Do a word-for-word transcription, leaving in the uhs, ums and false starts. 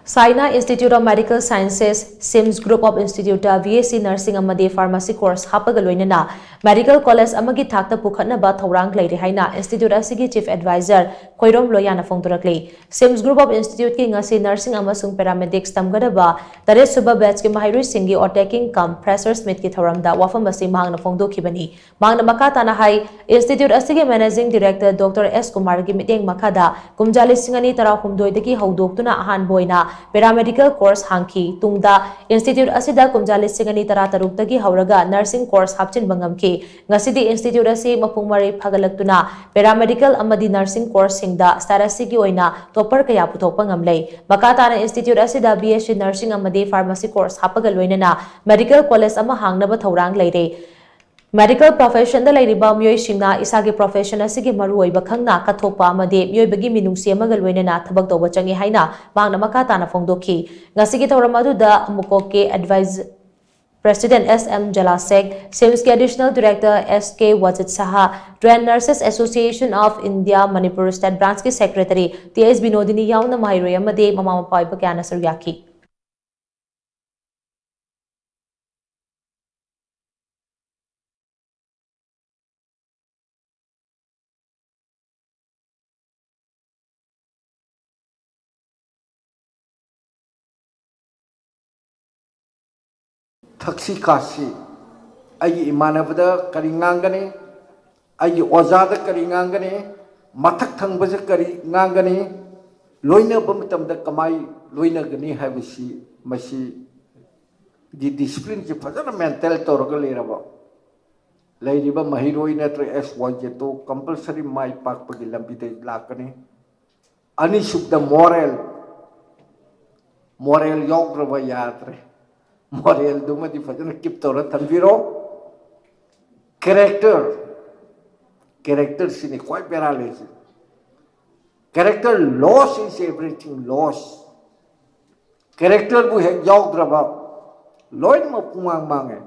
Saina Institute of Medical Sciences, SIMS Group of Institute-ꯇ B S C Nursing ꯑꯃꯗꯤ Pharmacy course ꯍꯥꯞꯄꯒ ꯂꯣꯏꯅꯅ Medical College ꯑꯃꯒꯤ ꯊꯥꯛꯇ ꯄꯨꯈꯠꯅꯕ ꯊꯧꯔꯥꯡ ꯂꯩꯔꯤ ꯍꯥꯏꯅ institute ꯑꯁꯤꯒꯤ Chief Advisor Khoirom ꯂꯣꯌꯥꯅ ꯐꯣꯡꯗꯣꯔꯛꯂꯤ꯫ SIMS Group of Institute-ꯀꯤ ꯉꯁꯤ Nursing ꯑꯃꯁꯨꯡ Paramedics ꯇꯝꯒꯗꯕ ꯇꯔꯦꯠ ꯁꯨꯕ batch-ꯀꯤ ꯃꯍꯩꯔꯣꯏꯁꯤꯡꯒꯤ Otaking cum Freshers Meet-ꯀꯤ ꯊꯧꯔꯝꯗ ꯋꯥꯐꯝ ꯑꯁꯤ ꯃꯍꯥꯛꯅ ꯐꯣꯡꯗꯣꯛꯈꯤꯕꯅꯤ꯫ ꯃꯍꯥꯛꯅ ꯃꯈꯥ ꯇꯥꯅ ꯍꯥꯏ, Institute ꯑꯁꯤꯒꯤ Managing Director Doctor S ꯀꯨꯃꯥꯔꯒꯤ ꯃꯤꯠꯌꯦꯡ ꯃꯈꯥꯗ ꯀꯨꯝꯖꯥ ꯂꯤꯁꯤꯡ ꯑꯅꯤ ꯇꯔꯥꯍꯨꯝꯗꯣꯏꯗꯒꯤ ꯍꯧꯗꯣꯛꯇꯨꯅ ꯑꯍꯥꯟꯕ ꯑꯣꯏꯅ Paramedical course ꯍꯥꯡꯈꯤ꯫ ꯇꯨꯡꯗ Institute ꯑꯁꯤꯗ ꯀꯨꯝꯖꯥ ꯂꯤꯁꯤꯡ ꯑꯅꯤ ꯇꯔꯥꯇꯔꯨꯛꯇꯒꯤ ꯍꯧꯔꯒ Nursing course ꯍꯥꯞꯆꯤꯟꯕ ꯉꯝꯈꯤ꯫ ꯉꯁꯤꯗꯤ Institute ꯑꯁꯤ ꯃꯄꯨꯡ ꯃꯔꯩ ꯐꯒꯠꯂꯛꯇꯨꯅ Paramedical ꯑꯃꯗꯤ Nursing course-ꯁꯤꯡꯗ state ꯑꯁꯤꯒꯤ ꯑꯣꯏꯅ topper ꯀꯌꯥ ꯄꯨꯊꯣꯛꯄ ꯉꯝꯂꯦ꯫ ꯃꯈꯥ ꯇꯥꯅ Institute ꯑꯁꯤꯗ B S C Nursing ꯑꯃꯗꯤ Pharmacy course ꯍꯥꯞꯄꯒ ꯂꯣꯏꯅꯅ Medical College ꯑꯃ ꯍꯥꯡꯅꯕ ꯊꯧꯔꯥꯡ ꯂꯩꯔꯦ꯫ Medical profession-ꯗ ꯂꯩꯔꯤꯕ ꯃꯤꯑꯣꯏꯁꯤꯡꯅ ꯏꯁꯥꯒꯤ profession ꯑꯁꯤꯒꯤ ꯃꯔꯨꯑꯣꯏꯕ ꯈꯪꯅ ꯀꯠꯊꯣꯛꯄ ꯑꯃꯗꯤ ꯃꯤꯑꯣꯏꯕꯒꯤ ꯃꯤꯅꯨꯡꯁꯤ ꯑꯃꯒ ꯂꯣꯏꯅꯅ ꯊꯕꯛ ꯇꯧꯕ ꯆꯪꯏ ꯍꯥꯏꯅ ꯃꯍꯥꯛꯅ ꯃꯈꯥ ꯇꯥꯅ ꯐꯣꯡꯗꯣꯛꯈꯤ꯫ ꯉꯁꯤꯒꯤ ꯊꯧꯔꯝ ꯑꯗꯨꯗ ꯑꯃꯨꯀꯣꯛꯀꯤ Advise-, President S M Jalasek, SIMS-ꯀꯤ Additional Director S K Wajid Saha, Trained Nurses Association of India Manipur State Branch-ꯀꯤ Secretary T S Binodini ꯌꯥꯎꯅ ꯃꯍꯩꯔꯣꯏ ꯑꯃꯗꯤ ꯃꯃꯥ ꯃꯄꯥ ꯑꯣꯏꯕ ꯀꯌꯥꯅ ꯁꯔꯨꯛ ꯌꯥꯈꯤ꯫ ꯊꯛꯁꯤ ꯈꯥꯁꯤ, ꯑꯩꯒꯤ ꯏꯃꯥꯟꯅꯕꯗ ꯀꯔꯤ ꯉꯥꯡꯒꯅꯤ, ꯑꯩꯒꯤ ꯑꯣꯖꯥꯗ ꯀꯔꯤ ꯉꯥꯡꯒꯅꯤ, ꯃꯊꯛ ꯊꯪꯕꯁꯦ ꯀꯔꯤ ꯉꯥꯡꯒꯅꯤ, ꯂꯣꯏꯅꯕ ꯃꯇꯝꯗ ꯀꯃꯥꯏ ꯂꯣꯏꯅꯒꯅꯤ ꯍꯥꯏꯕꯁꯤ, ꯃꯁꯤꯒꯤ discipline-ꯁꯤ ꯐꯖꯅ maintain ꯇꯧꯔꯒ ꯂꯩꯔꯕ, ꯂꯩꯔꯤꯕ ꯃꯍꯩꯔꯣꯏ ꯅꯠꯇ꯭ꯔꯒ S Y Z-ꯇꯣ compulsory ꯃꯥꯏ ꯄꯥꯛꯄꯒꯤ ꯂꯝꯕꯤꯗ ꯂꯥꯛꯀꯅꯤ꯫ ꯑꯅꯤꯁꯨꯕꯗ moral, moral ꯌꯥꯎꯗ꯭ꯔꯕ ꯌꯥꯗ꯭ꯔꯦ꯫ Moral-ꯗꯨꯃꯗꯤ ꯐꯖꯅ keep ꯇꯧꯔ ꯊꯝꯕꯤꯔꯣ꯫ Character, character-ꯁꯤꯅꯤ ꯈ꯭ꯋꯥꯏ ꯕꯦꯔꯥ ꯂꯩꯔꯤꯁꯦ꯫ Character loss is everything loss. Character-ꯕꯨ ꯍꯦꯛ ꯌꯥꯎꯗ꯭ꯔꯕ ꯂꯣꯏꯅꯃꯛ ꯄꯨꯡꯃꯥꯡ ꯃꯥꯡꯉꯦ꯫